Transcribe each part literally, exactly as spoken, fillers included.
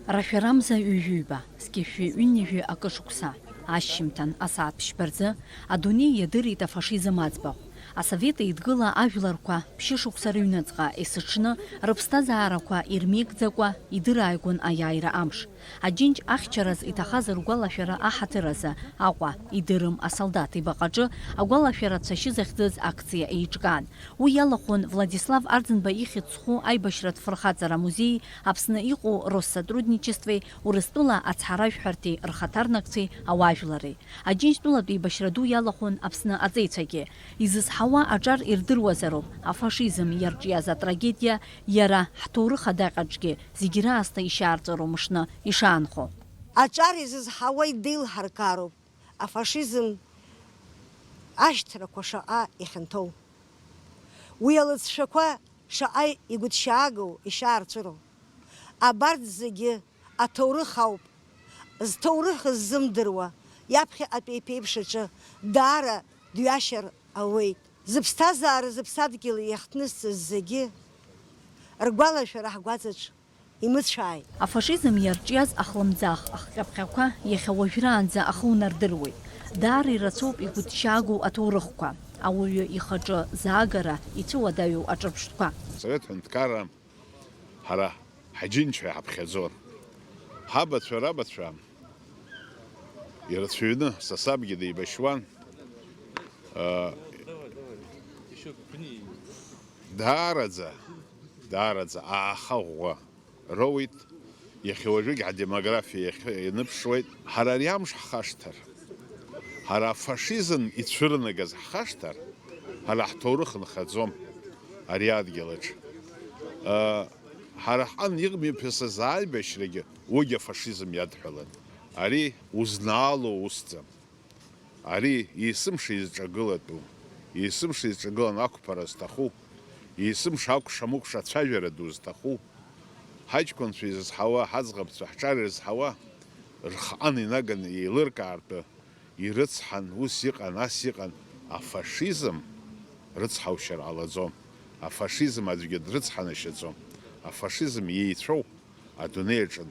Рашәарамза ҩажәи ҩба, зқьи жәшәи ҩынҩажәи акы шықәса, ашьжьымҭан асааҭ ԥшьба рзы адунеи иадырит афашизм аӡбахә. Асовет Еидгыла ажәларқәа ԥшьышықәса рыҩныҵҟа есыҽны рыԥсҭазаарақәа ирмеигӡакәа идырааигон аиааира амш. Аџьынџь ахьчараз иҭахаз ргәалашәара аҳаҭыр азы Аҟәа, идырым асолдаҭ ибаҟаҿы агәалашәара цәашьы захьӡыз акциа еиҿкаан. Уи иалахәын Владислав Арӡынба ихьӡ зху аибашьратә фырхаҵара амузеии Аԥсны иҟоу Россотрудничествеи Урыстәыла ацҳаражәҳәарҭеи рхаҭарнакцәеи ауаажәлари. Аџьынџьтәылатә еибашьра ду иалахәын Аԥсны аҵеицәагьы. Изызҳауа аҿар ирдыруазароуп, афашизм иарҿиаз атрагедиа иара ҳҭоурых адаҟьаҿгьы зегь раасҭа ишьаарҵәыроу мышны ишаанхо. Аҿар изызҳауа идеилҳаркаароуп афашизм ашьҭрақәа шаҟа ихьанҭоу. Уи алыҵшәақәа шаҟа игәыҭшьаагоу ишьаарҵәыроу. Абарҭ зегьы аҭоурых ауп. Зҭоурых ззымдыруа, иаԥхьаҟатәи иԥеиԥш аҿы даара дҩашьар ауеит. Зыԥсҭазаара зыԥсадгьыл иахҭнысҵаз зегьы ргәалашәара ҳгәаҵаҿ имыцәааит. Афашизм иарҿиаз ахлымӡаах ахҟьаԥҟьақәа иахьа уажәраанӡа ахы унардыруеит. Даара ирацәоуп игәыҭшьаагоу аҭоурыхқәа, ауаҩы ихаҿы заагара ицәыуадаҩу аҿырԥштәқәа. Асовет ҳәынҭқарра ҳара ҳаџьынџьҳәа иҳаԥхьаӡон. Ҳабацәа рабацәа ирацәаҩны, сасабгьы деибашьуан. Э, даараӡа, даараӡа ааха ӷәӷәа роуит. Иахьа уажәыгь ҳдемографиа иахь-, ианыԥшуеит. Ҳара ари амш ҳхашҭыр, ҳара афашизм ицәырнагаз ҳхашҭыр, ҳара ҳҭоурых нхаӡом ари адгьыл аҿы. Э, ҳара ҳҟан иҟамҩаԥысыз аибашьрагьы уигьы афашизм иадҳәалан. Ари узнаало усӡам. Ари есымша изҿагылатәу, есымша изҿагыланы ақәԥара зҭаху, есымша акәша-мыкәша ацәажәара ду зҭаху, ҳаҷкәынцәа изызҳауа, ҳаӡӷабцәа ҳҿар ирызҳауа, рхаан инаганы еилыркаартә ирыцҳан, ус иҟан, ас иҟан, афашизм рыцҳаушьар ҟалаӡом, афашизм аӡәгьы дрыцҳанашьаӡом, афашизм еицәоу адунеи аҿы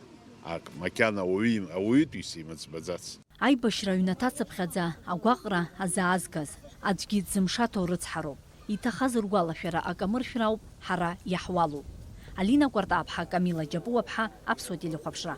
ак макьана ауаҩы-, ауаҩытәыҩса имыӡбаӡац. Аибашьра аҩнаҭацыԥхьаӡа агәаҟра азаазгаз аӡәгьы дзымшаҭо рыцҳароуп. Иҭахаз ргәалашәара акамыршәра ауп ҳара иаҳуалу. Алина Кәартаԥҳа, Камила Џьапуаԥҳа, Аԥсуа телехәаԥшра.